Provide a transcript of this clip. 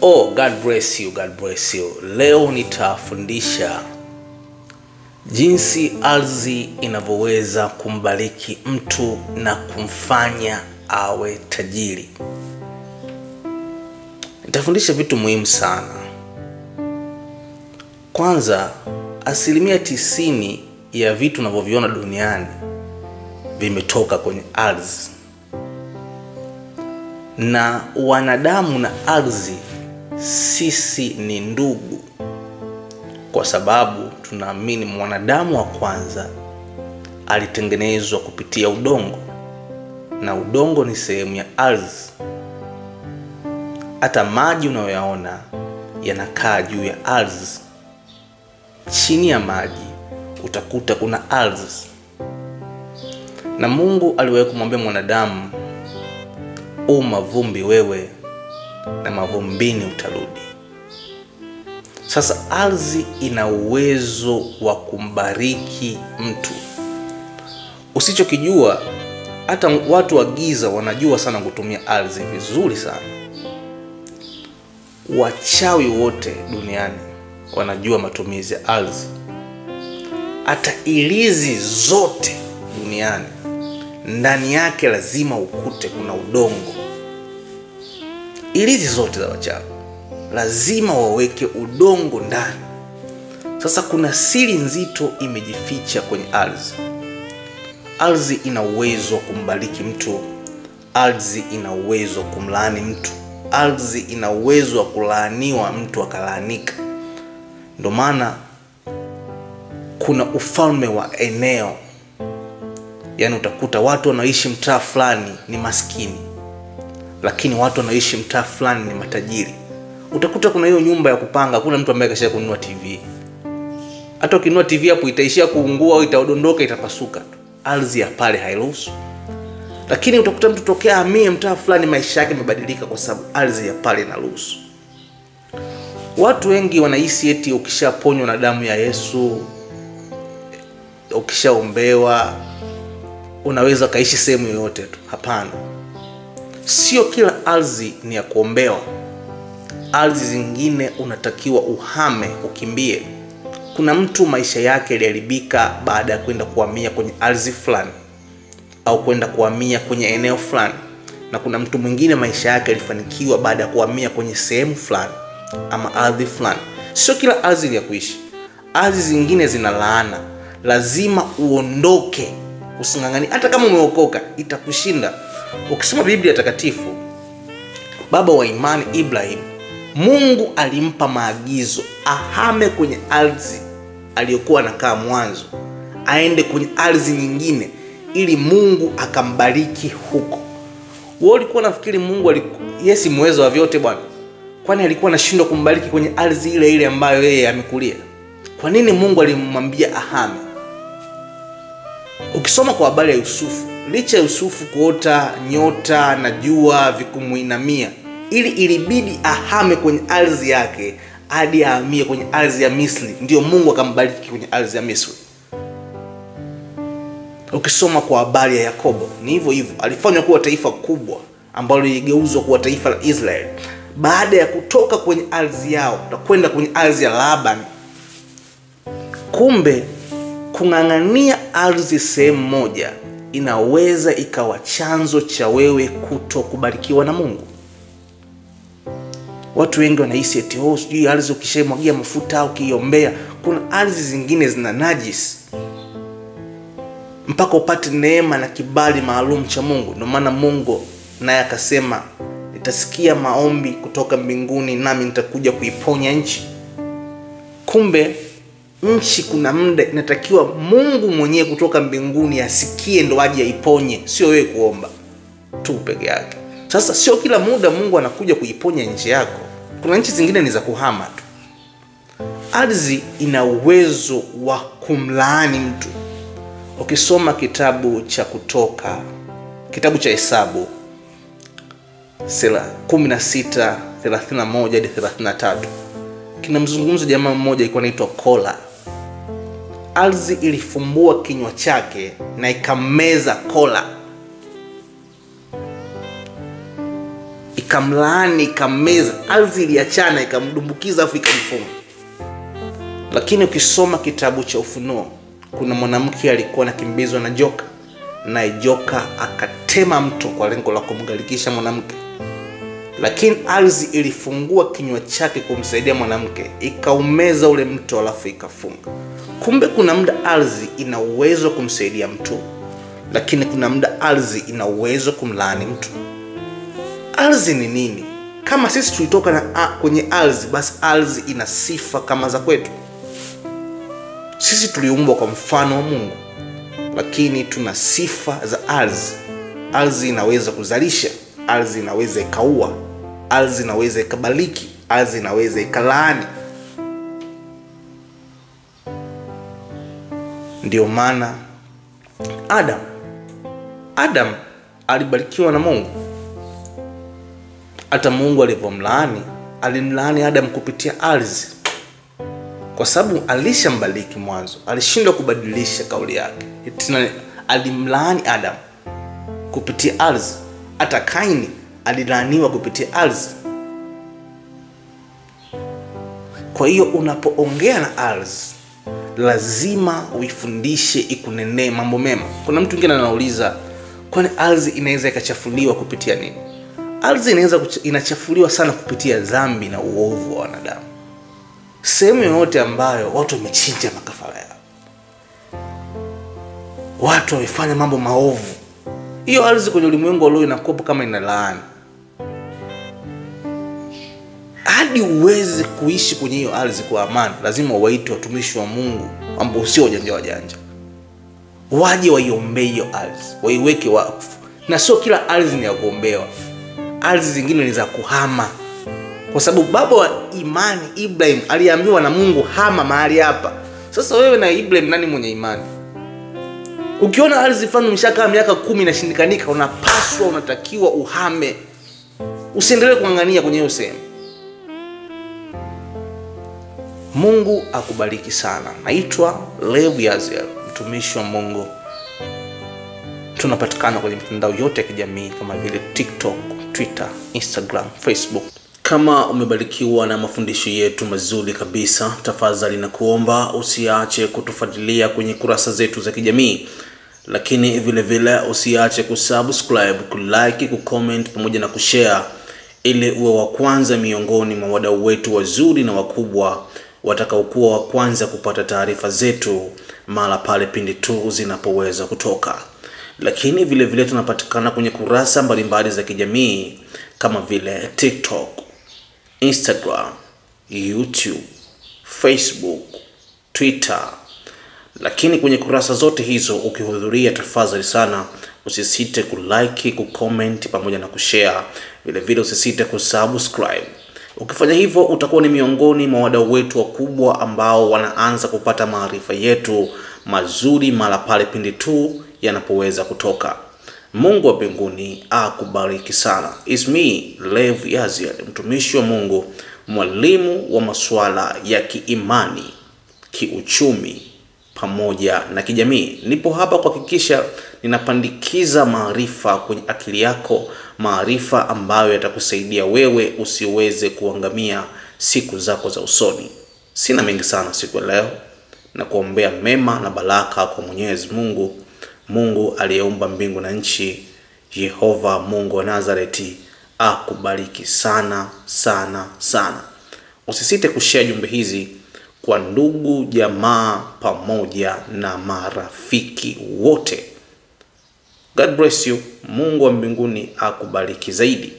Oh, God bless you, God bless you. Leo nitafundisha jinsi ardhi inavyoweza kumbariki mtu na kumfanya awe tajiri. Nitafundisha vitu muhimu sana. Kwanza, 90% ya vitu unavyoviona duniani vimetoka kwenye ardhi. Na wanadamu na ardhi sisi ni ndugu, kwa sababu tunaamini mwanadamu wa kwanza alitengenezwa kupitia udongo, na udongo ni sehemu ya ardhi. Hata maji unayoyaona yanakaa juu ya ardhi. Chini ya maji utakuta kuna ardhi. Na Mungu aliwahi kumwambia mwanadamu, u mavumbi wewe na mavumbini utarudi. Sasa ardhi ina uwezo wa kumbariki mtu. Usichokijua, hata watu wa giza wanajua sana kutumia ardhi vizuri sana. Wachawi wote duniani wanajua matumizi ya ardhi. Hata ilizi zote duniani ndani yake lazima ukute kuna udongo. Ilizi zote za wachawi lazima waweke udongo ndani. Sasa kuna siri nzito imejificha kwenye ardhi. Ardhi ina uwezo kumbariki mtu. Ardhi ina uwezo kumlaani mtu. Ardhi ina uwezo wa kulaaniwa mtu akalaanika. Ndio maana kuna ufalme wa eneo. Yaani utakuta watu wanaishi mtaa fulani ni maskini, lakini watu wanaishi mtaa fulani ni matajiri. Utakuta kuna hiyo nyumba ya kupanga, kuna mtu ambaye kasha kununua TV. Hata ukinunua TV hapo itaishia kuungua au itaodondoka, itapasuka tu. Ardhi ya pale hairuhusu. Lakini utakuta mtu tokea amie mtaa fulani maisha yake yamebadilika kwa sababu ardhi ya pale inaruhusu. Watu wengi wanahisi eti ukishaponywa na damu ya Yesu, ukishaombewa, unaweza kaishi sehemu yoyote tu. Hapana. Sio kila ardhi ni ya kuombewa. Ardhi zingine unatakiwa uhame, ukimbie. Kuna mtu maisha yake yaliharibika baada ya kwenda kuhamia kwenye ardhi fulani au kwenda kuhamia kwenye eneo fulani, na kuna mtu mwingine maisha yake yalifanikiwa baada ya kuhamia kwenye sehemu fulani ama ardhi fulani. Sio kila ardhi ni ya kuishi. Ardhi zingine zina laana. Lazima uondoke, usinganganie. Hata kama umeokoka itakushinda. Ukisoma Biblia takatifu, baba wa imani Ibrahim, Mungu alimpa maagizo ahame kwenye ardhi aliyokuwa anakaa mwanzo, aende kwenye ardhi nyingine ili Mungu akambariki huko. Wao walikuwa nafikiri Mungu Yesu muwezo wa vyote bwana. Kwani alikuwa anashindwa kumbariki kwenye ardhi ile ile ambayo yeye amekulia? Kwa nini Mungu alimwambia ahame? Ukisoma kwa habari ya Yusufu, licha ya Yusufu kuota nyota na jua vikumuinamia, ili ilibidi ahame kwenye ardhi yake hadi ahamie kwenye ardhi ya Misri, ndio Mungu akambariki kwenye ardhi ya Misri. Ukisoma kwa habari ya Yakobo, ni hivyo hivyo, alifanywa kuwa taifa kubwa ambalo liligeuzwa kuwa taifa la Israeli baada ya kutoka kwenye ardhi yao na kwenda kwenye ardhi ya Laban. Kumbe kung'ang'ania ardhi sehemu moja inaweza ikawa chanzo cha wewe kutokubarikiwa na Mungu. Watu wengi wanahisi eti oh, sijui ardhi ukishamwagia mafuta au ukiombea. Kuna ardhi zingine zina najis mpaka upate neema na kibali maalum cha Mungu. Ndio maana Mungu naye akasema, nitasikia maombi kutoka mbinguni nami nitakuja kuiponya nchi. Kumbe nchi kuna muda inatakiwa Mungu mwenyewe kutoka mbinguni asikie ndo aje aiponye, sio wewe kuomba tu peke yake. Sasa sio kila muda Mungu anakuja kuiponya nchi yako. Kuna nchi zingine ni za kuhama tu. Ardhi ina uwezo wa kumlaani mtu. Ukisoma kitabu cha Kutoka, kitabu cha Hesabu sura 16:31 hadi 33, kinamzungumza jamaa mmoja alikuwa anaitwa Kola. Ardhi ilifumbua kinywa chake na ikameza Kola. Ikamlaani, ikammeza, ardhi iliachana, ikamdumbukiza afu ikamfunga. Lakini ukisoma kitabu cha Ufunuo, kuna mwanamke alikuwa anakimbizwa na joka, na joka akatema mto kwa lengo la kumgharikisha mwanamke. Lakini ardhi ilifungua kinywa chake kumsaidia mwanamke, ikaumeza ule mto alafu ikafunga. Kumbe kuna muda ardhi ina uwezo kumsaidia mtu, lakini kuna muda ardhi ina uwezo kumlaani mtu. Ardhi ni nini? Kama sisi tulitoka na kwenye ardhi, basi ardhi ina sifa kama za kwetu. Sisi tuliumbwa kwa mfano wa Mungu, lakini tuna sifa za ardhi. Ardhi inaweza kuzalisha, ardhi inaweza ikaua, ardhi inaweza ikabariki, ardhi inaweza ikalaani. Ndio maana Adam alibarikiwa na Mungu. Hata Mungu alipomlaani, alimlaani Adam kupitia ardhi. Kwa sababu alishambariki mwanzo, alishindwa kubadilisha kauli yake. Tena alimlaani Adam kupitia ardhi. Hata Kaini alilaaniwa kupitia ardhi. Kwa hiyo unapoongea na ardhi, lazima uifundishe ikunenee mambo mema. Kuna mtu mwingine anauliza, kwani ardhi inaweza ikachafuliwa kupitia nini? Ardhi inachafuliwa sana kupitia dhambi na uovu wa wanadamu. Sehemu yoyote ambayo watu wamechinja makafara yao, watu wamefanya mambo maovu, hiyo ardhi kwenye ulimwengu leo inakuwa kama inalaani. Hadi uweze kuishi kwenye hiyo ardhi kwa amani, lazima waite watumishi wa Mungu ambao sio wajanja wajanja, waje waiombee hiyo ardhi, waiweke wakfu. Na sio kila ardhi ni ya kuombewa. Ardhi zingine ni za kuhama. Kwa sababu baba wa imani Ibrahim aliambiwa na Mungu, hama mahali hapa. Sasa wewe na Ibrahim nani mwenye imani? Ukiona ardhi fulani umeshakaa miaka 10 inashindikanika, unapaswa, unatakiwa uhame. Usiendelee kuangania kwenye hiyo sehemu. Mungu akubariki sana. Naitwa Lev Yaziel, mtumishi wa Mungu. Tunapatikana kwenye mitandao yote ya kijamii kama vile TikTok, Twitter, Instagram, Facebook. Kama umebarikiwa na mafundisho yetu mazuri kabisa, tafadhali na kuomba usiache kutufuatilia kwenye kurasa zetu za kijamii. Lakini vile vile usiache kusubscribe, kulike, kucomment pamoja na kushare, ili uwe wa kwanza miongoni mwa wadau wetu wazuri na wakubwa watakaokuwa wa kwanza kupata taarifa zetu mara pale pindi tu zinapoweza kutoka. Lakini vile vile tunapatikana kwenye kurasa mbalimbali za kijamii kama vile TikTok, Instagram, YouTube, Facebook, Twitter. Lakini kwenye kurasa zote hizo ukihudhuria, tafadhali sana usisite kulike, kucomment pamoja na kushare. Vile vile usisite kusubscribe. Ukifanya hivyo utakuwa ni miongoni mwa wadau wetu wakubwa ambao wanaanza kupata maarifa yetu mazuri mara pale pindi tu yanapoweza kutoka. Mungu wa mbinguni akubariki sana. It's me, Lev Yaziel, mtumishi wa Mungu, mwalimu wa masuala ya kiimani, kiuchumi pamoja na kijamii. Nipo hapa kuhakikisha ninapandikiza maarifa kwenye akili yako, maarifa ambayo yatakusaidia wewe usiweze kuangamia siku zako za usoni. Sina mengi sana siku ya leo, na kuombea mema na baraka kwa Mwenyezi Mungu, Mungu aliyeumba mbingu na nchi. Yehova Mungu wa Nazareti akubariki sana sana sana. Usisite kushare jumbe hizi kwa ndugu, jamaa pamoja na marafiki wote. God bless you. Mungu wa mbinguni akubariki zaidi.